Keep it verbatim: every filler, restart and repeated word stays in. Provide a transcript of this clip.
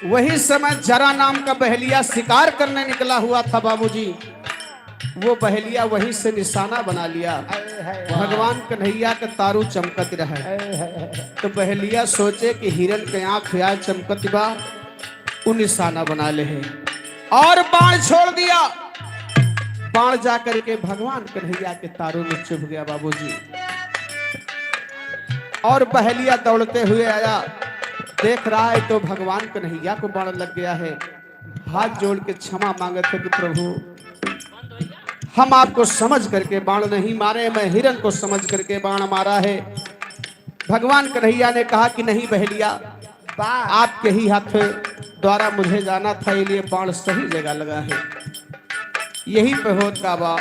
वही समय जरा नाम का बहेलिया शिकार करने निकला हुआ था बाबूजी। वो बहेलिया वहीं से निशाना बना लिया। भगवान कन्हैया के तारू चमकत रहे। तो बहेलिया सोचे कि हिरन के आँख यार चमकत बा, उ निशाना बना ले है और बाण छोड़ दिया। बाण जा करके भगवान कन्हैया के तारू में चुभ गया बाबूजी। और बहेलिया दौड़ते हुए आया, देख रहा है तो भगवान कन्हैया को बाण लग गया है। हाथ जोड़ के क्षमा मांगत है कि प्रभु, हम आपको समझ करके बाण नहीं मारे, मैं हिरन को समझ करके बाण मारा है। भगवान कन्हैया ने कहा कि नहीं बहेलिया, आपके ही हाथ द्वारा मुझे जाना था, ये लिए बाण सही जगह लगा है। यही पे होत का बा।